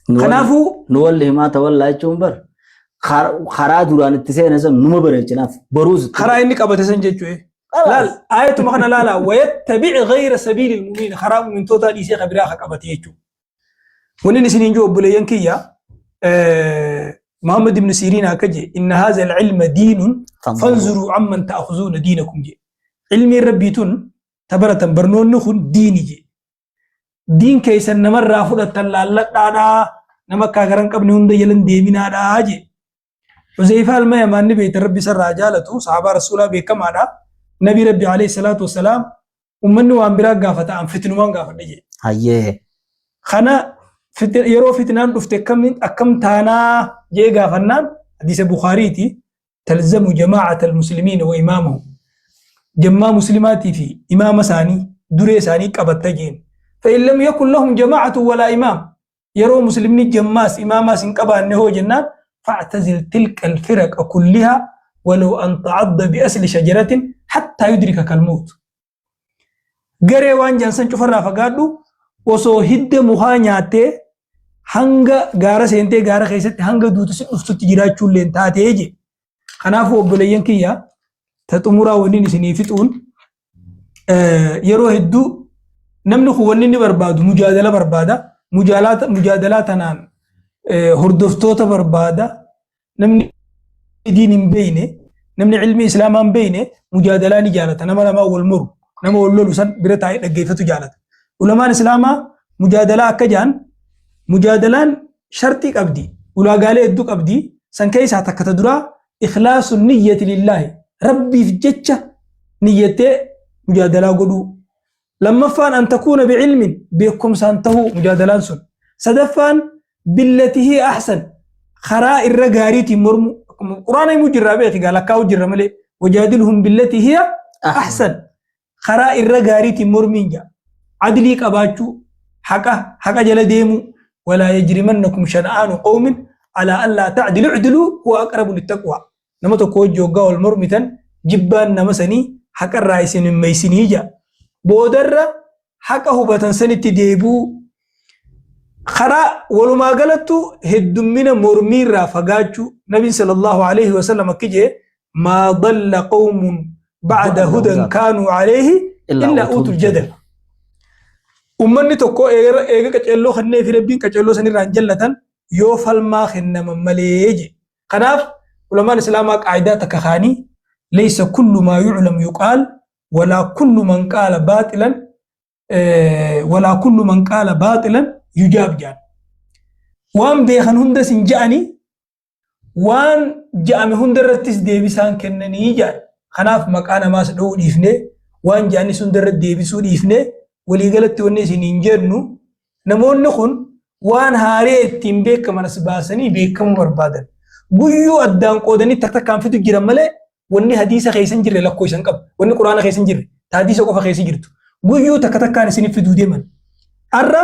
Kanaafuu Nu walli himaa tawallaa jechuun bar karaa duraan itti seene san numa bareechinaaf boruus itti karaa inni qabate san jechuudha. Laal ayatuma kana laala wayattabic gayra sabiili lmu'miniina karaa mu'mintootaa dhiisee ka biraa ka qabate jechuudha. Wanni isiniin jiru obboleeyyan kiyya Muhammad ibn Siriin akka jedhe inna haadha al-ilma diinun fanzuruu amman ta'khuzuuna diinakum jedhe. Ilmiin rabbii tun tabaratan barnoonni kun diini jedhe. Diin keessan namarraa fudhattan laalladhaadhaa nama akka garan qabne hunda jalan deeminaadhaa jedhe. Huzeyfaa ilma Yamaan ni beektan rabbi isarraa jaalatu sahaabaa rasuulaa beekamaadha. Nabii rabbi alayhi salaatu wassalaam ummanni waan biraa gaafata an fitnumaan gaafadha jedhe. Hayyee. Kana yeroo fitnaan dhufte akkam taanaa jee gaafannaan hadiisa Bukhaariiti talzamu jamaa'ata almuslimiina wa imaamahum jammaa muslimaatii fi imaama isaanii duree isaanii qabatta jeen. Fa'in lam yakun lahum jamaa'atu walaa imaam yeroo muslimni jammaas imaamaas hin qabaanne hoo jennaan fa'tazil tilka alfiraqa kullihaa walaw an ta'adda bi'asli shajaratin hattaa yudrikaka almawt. Garee waan jedhan san cufarraa fagaadhu osoo hidda mukaa nyaattee hanga gaara seentee gaara keessatti hanga duutu si dhuftutti jiraachuu illee taatee je. Kanaafuu obboleeyyan kiyya ta xumuraa waliin isinii fixuun yeroo hedduu namni kun wanni inni barbaadu mujaadala barbaada. Mujaadalaa tanaan hordoftoota barbaada. Namni diin hin beeyne, namni ilmii islaamaa hin beeyne mujaadalaa ni jaalata. Nama lamaa wal moru, nama wal lolu san bira taa'ee dhaggeeffatu jaalata. Ulamaan islaamaa mujaadalaa akka jaan mujaadalaan sharxii qabdi, ulaagaalee hedduu qabdi. San keessaa takka ta duraa ikhlaasu niyyati lillaahi rabbiif jecha niyyattee mujaadalaa godhuu. Lammaffaan an takuuna bi'ilmin beekumsaan tahuu mujaadalaan sun. Sadaffaan billati hiya ahsan karaa irra gaariitiin mormuu. Akkuma Quraana himuu jirraa beeki gaa lakkaa'uu jirra malee wajaadilhum billati hiya ahsan karaa irra gaariitiin mormiin jaa. Adlii qabaachuu haqa haqa jala deemuu walaa yajrimannakum shana'aanu qawmin alaa allaa ta'dilu i'diluu huwa aqrabu littaqwaa. Nama tokko wajji hoggaa wal mormitan jibbaan nama sanii haqarraa isin hin maysinii ja'a. Boodarra haqa hubatan sanitti deebi'uu karaa walumaa galattu heddummina mormiirraa fagaachuu nabiin sallallahu alaihi wasallam akki jee maa dalla qawmun ba'da hudan kaanuu alayhi illaa uutul jadal. Ummanni tokko eega qaceelloo kennee fi rabbiin qaceelloo sanirraa hin jallatan yoo falmaa kennaman malee je. Kanaaf ulamaan islaamaa qaayidaa takka kaanii laysa kullu maa yuclamu yuqaal walaa kullu man qaala baaxilan walaa kullu man qaala baaxilan yujaab jaan. Waan beekan hundas hin ja'anii waan ja'ame hunda irrattis deebisaan kennanii ja'an. Kanaaf maqaa namaas dha'uu dhiifnee waan ja'anis hunda irratti deebisuu dhiifnee waliigalatti wanni isin hin jennu namoonni kun waan haaree ittiin beekaman as baasanii beekamuu barbaadan. Guyyuu addaan qoodanii takka takkaan fidu jiran malee wanni hadiisa keessa hin jirre lakkoo isan qabu. Wanni quraana keessa hin jirre ta hadiisa qofa keessa jirtu. Guyyuu takka takkaan isin fiduu deeman. Arra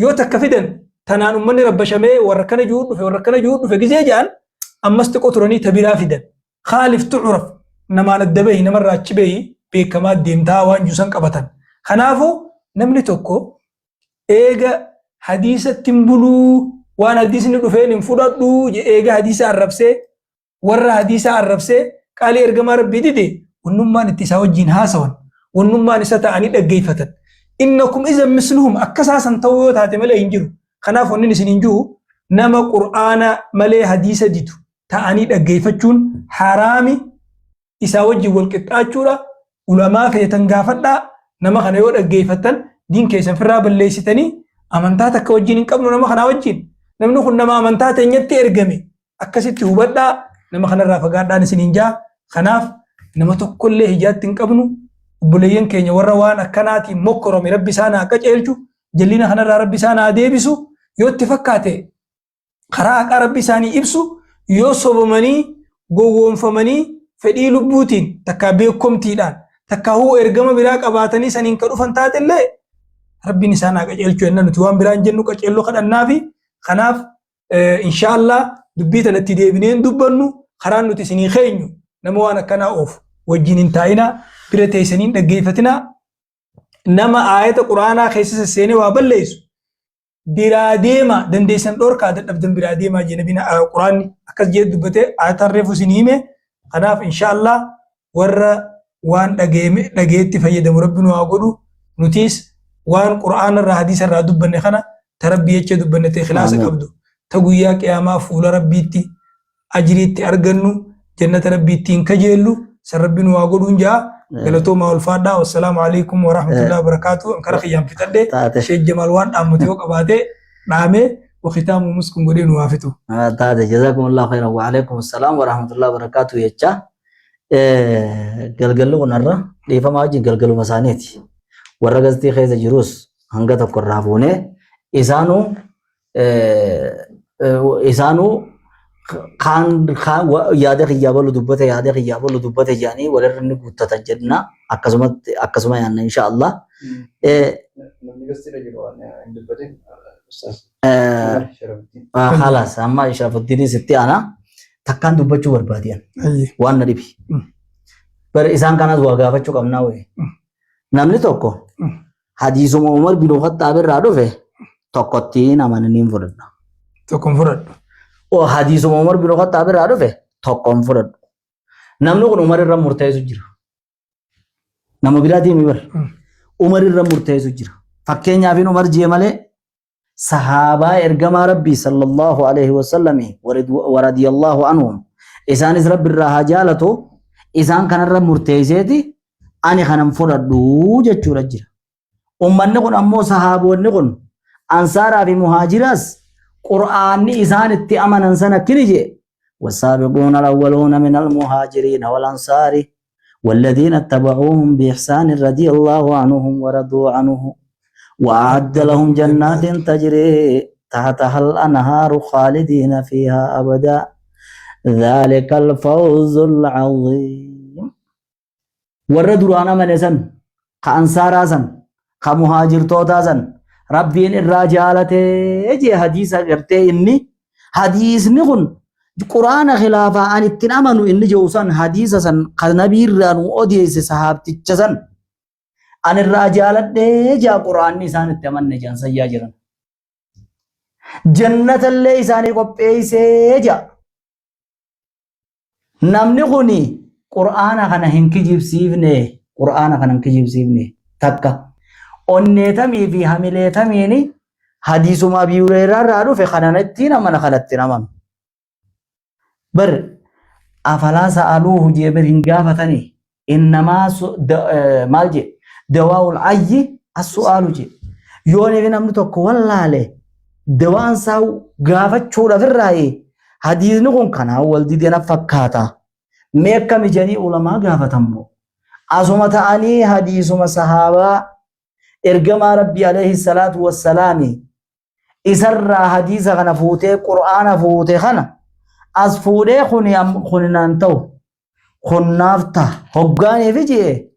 yoo takka fidan tanaan ummanni rabbashamee warra kana jiru dhufe warra kana jiru dhufe gizee jedhan ammas xiqqoo turanii ta biraa fidan. Khaalif tu'raf namaan adda bahi namarraa achi bahi beekamaa deemtaa waan jiru san qabatan. Kanaafuu namni tokko eega hadiisatti hin buluu waan hadiisni dhufeen hin fudhadhu eega hadiisa arrabsee warra hadiisaa arrabsee qaalii ergamaa rabbii dide wannummaan itti isaa wajjiin haasawan wannummaan isa ta'anii dhaggeeffatan innakum izan misluhum akka isaa san ta'uu yoo taate malee hin jiru kanaaf wannin isin hin jiru nama qur'aana malee hadiisa didu ta'anii dhaggeeffachuun haraami isaa wajjin wal qixxaachuudha. Ulamaa feetan gaafadhaa. Nama kana yoo dhaggeeffattan diin keessan firraa balleessitanii amantaa takka wajjin hin qabnu nama kanaa wajjin. Namni kun nama amantaa teenyatti ergame akkasitti hubadhaa nama kanarraa fagaadhaan isiniin jaa. Kanaaf nama tokkollee hijaatti hin qabnu. Obboleeyyan keenya warra waan akkanaatiin mokkorame rabbi isaan haa qaceelchu. Jallina kanarraa rabbi isaan haa deebisu. Yoo itti fakkaate karaa haqaa rabbi isaanii ibsu yoo sobamanii gowwoomfamanii fedhii lubbuutiin takkaa beekomtiidhaan takkaa huu ergama biraa qabaatanii saniin ka dhufan taatellee rabbiin isaan haa qaceelchu jenna nuti waan biraan jennu qaceelloo kadhannaafi kanaaf inshaallah dubbii tanatti deebinee hin dubbannu karaan nuti isinii keenyu nama waan akkanaa oofu wajjin hin taa'inaa bira teessanii hin dhaggeeffatinaa nama aayata quraanaa keessa sesseenee waa balleessu. Biraa deema, dandeessan dhorkaa, dadhabdan biraa deemaa jee nabiin. Quraanni akkas jee dubbate, ayataan reefu isin hime. Kanaaf insha Allah warra waan dhageetti fayyadamu Rabbi nu haa godhu. Nutis waan Qur'aana irraa, hadiisa irraa dubbanne kana, ta Rabbi jecha dubbanne, ta ikhlaasa Amiin. qabdu, ta guyyaa qiyaamaa fuula Rabbiitti ajriitti argannu, jannata Rabbii ittiin kajeellu san Rabbi nu haa godhuun jaa. Galatoomaa, ulfaadhaa. Wassalaamu alaikum warahmatullahi wabarakaatu. Kara kiyyaan fixadhe. Taate. Sheekh Jamaal waan dhaammate yoo qabaate dhaamee wakitaamu muskun godhee nu haa fixu. Taate. Jazakumullahu khairan, wa alaikum assalam wa rahmatullahi wa barakatuh jecha galgalli kun har'a dhiifamaa wajjin galgaluma isaaniiti. Warra gastii keessa jirus hanga tokko irraa fuunee isaanuu kaan kaan yaada kiyyaa balu dubbate, yaada kiyyaa balu dubbate jedhanii walirra ni guuttatan jenna, akkasumatti akkasuma yaanna insha Allah. Namni gastiidha jiru waan hin dubbatin, Ustaz Sharafuddiin. Halas, amma Sharafuddin sitti ana takkaan dubbachuu barbaadiyan waan na dhibi. Bar isaan kanas waa gaafachuu qabnaa wayii. Namni tokko hadiisuma Umar bin Khattaab irraa dhufe tokkottiin amananii hin fudhadhu. Tokko hin fudhadhu. O hadiisuma Umar bin Khattaab irraa dhufe tokko hin fudhadhu. Namni kun Umar irra murteessu jira. Nama biraatii mi bar. Umar irra murteessu jira. Fakkeenyaaf Umar jee malee sahaabaa ergamaa Rabbii sallallahu alaihi wasallami wa radiyallahu anhum, isaanis Rabbi irraa haa jaalatu, isaan kanarra murteesseeti ani kanan fudhadhu jechuudha jira. Ummanni kun ammoo, sahaaboonni kun, ansaaraa fi muhaajiraas, Qur'aanni isaan itti amanan sana akkini jee: والسابقون الأولون من المهاجرين والأنصار والذين اتبعوهم بإحسان رضي الله عنهم ورضوا عنه وأعد لهم جنات تجري تحتها الأنهار خالدين فيها أبدا ذلك الفوز العظيم. Warra duraan amane san, ka ansaaraa san, ka muhaajirtootaa san, Rabbiin irraa jaalatee jee. Hadiisa gartee inni hadiisni kun Quraana khilaafaa an ittiin amanu inni jedhu san, hadiisa san ka nabii irraa nu odeesse, sahaabticha san an irraa jaaladhee jaa. Quraanni isaan itti amanne jaan sayyaa jiran jannatallee isaanii qopheessee jaa. Namni kun Qur'aana kana hin kijibsiifne, Qur'aana kana hin kijibsiifne takka. Onneetamii fi hamileetamiin hadiisuma Abii Hureyraa irraa dhufe kana ittiin amana, kanatti hin amanu. Bar afalaa sa'aluuhu jee bar, hin gaafatanii. Innamaa maal jee, dawaa'ul ayyi as-su'aalu jee. Yooniif namni tokko wallaale dawaan isaa gaafachuudhaaf irraayi. Hadiisni kun kanaan wal dide na fakkaata. Mee akkami jedhanii ulamaa gaafatammoo. Asuma ta'anii hadiisuma sahaabaa ergamaa Rabbii alayhi salaatu wassalaami isarraa hadiisa kana fuutee, Qur'aana fuute kana as fuudhee, kuni kuni naan ta'u, kun naaf ta'a hoggaaniifi jee,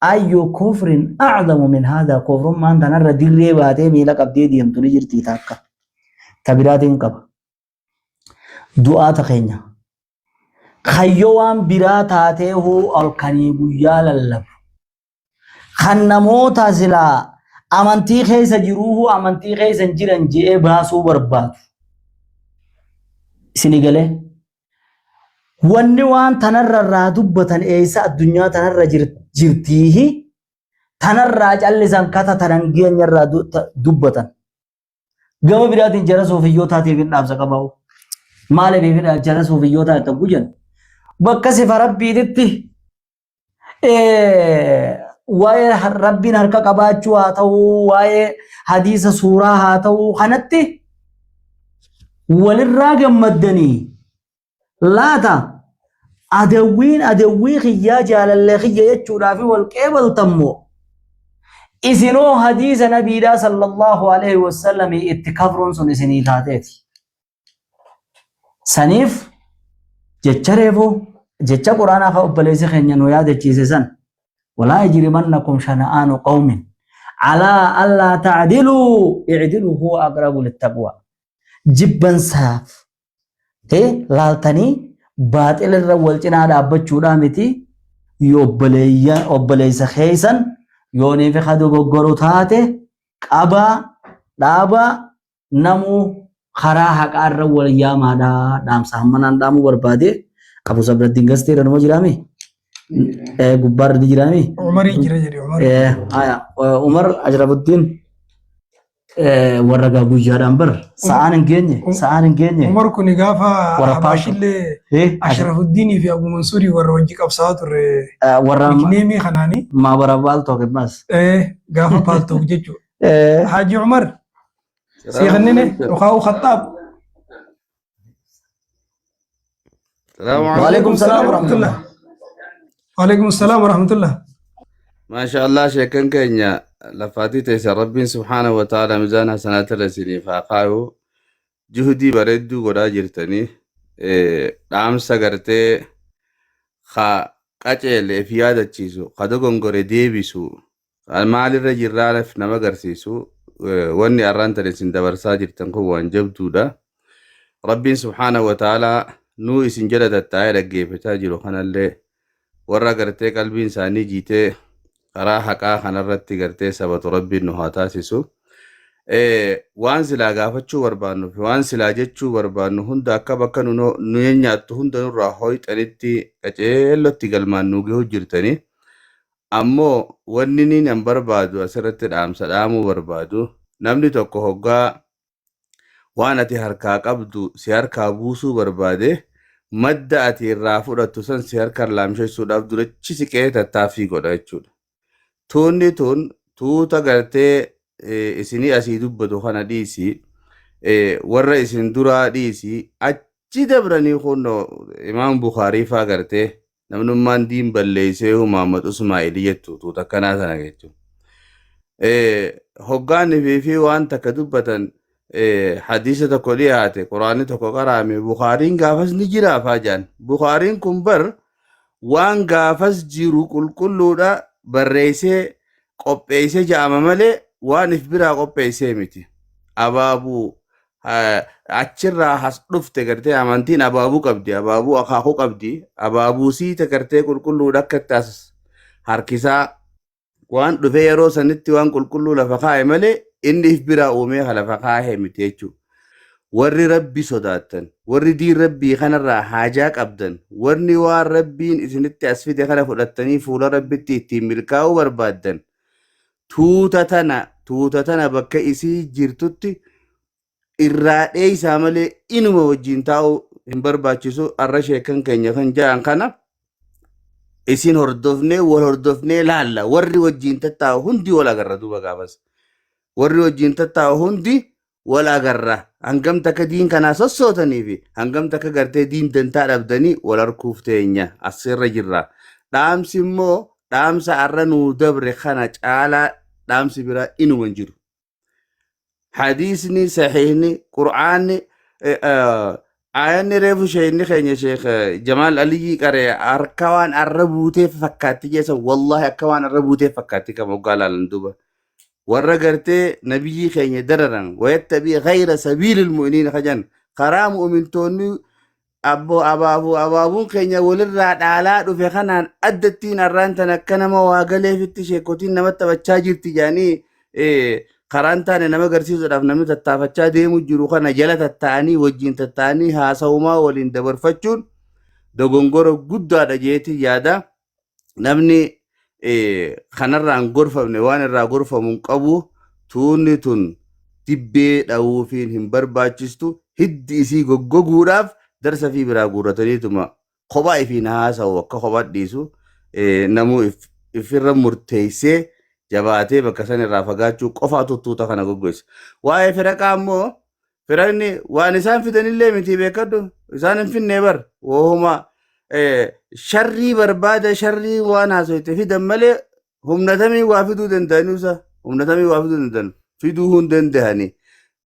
ayyu kufrin a'zamu min haadha? Kufrummaan tanarra dirree baatee miila qabdee deemtu ni jirtii? Takka ta biraatiin qaba. Du'aata keenya kayyoo waan biraa taatee huu halkanii guyyaa lallabu, kan namoota silaa amantii keessa jiruuhuu amantii keessa hin jiran je'ee baasuu barbaadu. Isini galee? Wanni waan tanarra irraa dubbatan eessa addunyaa tanarra jirtiihi tanarraa callisan kata tanan geenyarraa dubbatan. Gama biraatiin jara suufiyyootaatiif hin dhaamsa qabaa'u. Maaliif jara suufiyyootaa itti gujan? Bakka sifa Rabbiititti waa'ee Rabbiin harka qabaachuu haa ta'uu, waa'ee hadiisa suuraa haa ta'uu, kanatti walirraa gammaddanii laata adawwiin adawwii kiyyaa jaalallee kiyya jechuudhaaf wal qeebaltammoo, isinoo hadiisa nabiidhaa sallallahu alaihi wasallam itti kafruun sun isinii taateeti. Saniif jecha reefu jecha Quraanaa ka obboleessi keenya nu yaadachiise san: walaa yajrimannakum shana'aanu qawmin alaa allaa ta'diluu, i'diluu huwa aqrabu littaqwa. Jibbansaaf laaltanii baaxila irra wal cinaa dhaabbachuudhaa miti, obboleessa keessan yooniif ka dogoggoru taate qabaa dhaabaa. Namuu karaa haqaa irra wal yaamaadha. Dhaamsa hammanaan dhaamuu barbaade. Abu Sabrattiin gasteera numa jiraami? Gubbaarra ni jiraami? Umarii jira jedhe Umar. Haya, Umar Ashrafuttiin warra gaa guyyaadhaan bar sa'aan hin geenye sa'aan hin geenye. Umar kun gaafa Warra Habaashillee Ashrafuddiinii fi Abu Mansuurii warra wajji qabsaa'aa turre Warra nickname kanaanii maabara baaltook immas. Gaafa paaltook jechuudha. Haji Umar sii kennine yookaan Khaxaab. Waalaikum salaam warahmatullah. Waalaikum salaam warahmatullah. Maasha Allah sheekan keenya lafaatii teessan Rabbiin subhaanahu wa ta'ala mizaana hasanaata irra isiniif haa kaayu. Juhdii bareedduu godhaa jirtanii dhaamsa gartee ka qaceele if yaadachiisu ka dogongore deebisu maalirra jirraanaf nama agarsiisu wanni arraan tan isin dabarsaa jirtan kun waan jabduudha. Rabbiin subhaanahu wa ta'aalaa nuu isin jala tattaa'ee dhaggeeffachaa jiru kanallee warra gartee qalbiin isaanii jiitee karaa haqaa kanarratti gartee sabatu Rabbiin nu haa taasisu. Waan silaa gaafachuu barbaannu fi waan silaa jechuu barbaannu hunda akka bakka nu nu nyaattu hunda nurraa hooyxanitti qaceellotti galmaan nu gahuu jirtanii. Ammoo wanni niin an barbaadu asirratti dhaamsa dhaamuu barbaadu namni tokko hoggaa waan ati harkaa qabdu si harkaa buusuu barbaade madda ati irraa fudhattu san si harkaan laamshessuudhaaf durachi siqee tattaaffii godha jechuudha. Tuunni tun tuuta gartee isinii asii dubbatu kana dhiisi warra isin duraa dhiisi achi dabranii kunno Imaam Bukaarii faa gartee namnummaan diin balleessee Muhammad Usmaa'il jettu tuuta akkanaa sana jechuudha. Hoggaan fi waan takka dubbatan hadiisa tokko dhiyaate quraanni tokko qaraame Bukaariin gaafas ni jira faa jaan. Bukaariin kun bar waan gaafas jiru qulqulluudha barreessee qopheessee ja'ama malee waan if biraa qopheessee miti. Abaabuu achirraa has dhufte gartee amantiin abaabuu qabdi abaabuu akaakuu qabdi abaabuu siita gartee qulqulluudha akka itti as harkisaa waan dhufee yeroo sanitti waan qulqulluu lafa kaa'e malee inni if biraa uumee ka lafa kaa'e miti jechuudha. Warri rabbi sodaattan, warri diin rabbii kanarraa haajaa qabdan, warri waan rabbiin isinitti as fide kana fudhattanii fuula rabbitti ittiin milkaa'uu barbaaddan, tuuta tana tuuta tana bakka isii jirtutti irraa dheeysaa malee inuma wajjin taa'uu hin barbaachisu. Arra sheekan keenya kan ja'an kana isin hordofnee wal hordofnee laalla warri wajjin tattaa'u hundi wal agarra duuba gaafas. Warri wajjin tattaa'u hundi wal agarra hangam takka diin kanaa sossootanii fi hangam takka gartee diin dantaa dhabdanii wal arkuuf teenya asirra jirra. Dhaamsi immoo dhaamsa arra nuu dabre kana caalaa dhaamsi biraa inuma hin jiru. Hadiisni sahiihni qur'aanni aayanni reefu sheekni keenya sheek Jamaal Aliyyii qare harka waan arra buuteef fakkaatti jeessa wallaahi akka waan arra buuteef fakkaatti kan moggaa laalan duuba. Warra gartee nabiyyii keenya dararan wayattabii ghayra sabiilil mu'miniina kajan karaa mu'mintoonni abbo abaabuu abaabuun keenya walirraa dhaalaa dhufe kanaan addattiin arraan tan akka nama waa galeefitti sheekotiin nama taphachaa jirti jedhanii karaan taane nama agarsiisuudhaaf namni tattaafachaa deemu jiru kana jala tatta'anii wajjin tatta'anii haasawumaa waliin dabarfachuun dogongora guddaadha jeetii yaada. Namni kanarraa hin gorfamne waan irraa gorfamu hin qabu tuunni tun dibbee dhawuufiin hin barbaachistu hiddi isii goggoguudhaaf darsa fi biraa guurrataniituma kophaa ifiin haasa'u akka kophaa dhiisu namuu ifirra murteessee jabaatee bakka san irraa fagaachuu qofaatu tuuta kana goggoisa. Waa'ee firaqaa immoo Firaqni waan isaan fidanillee miti beekadhu. Isaan hin finne bar. Wohuma sharrii barbaada sharrii waan haasoyte fidan malee humna tamii waa fiduu danda'anii usa. Humna tamii waa fiduu danda'an. Fiduu hin danda'ani.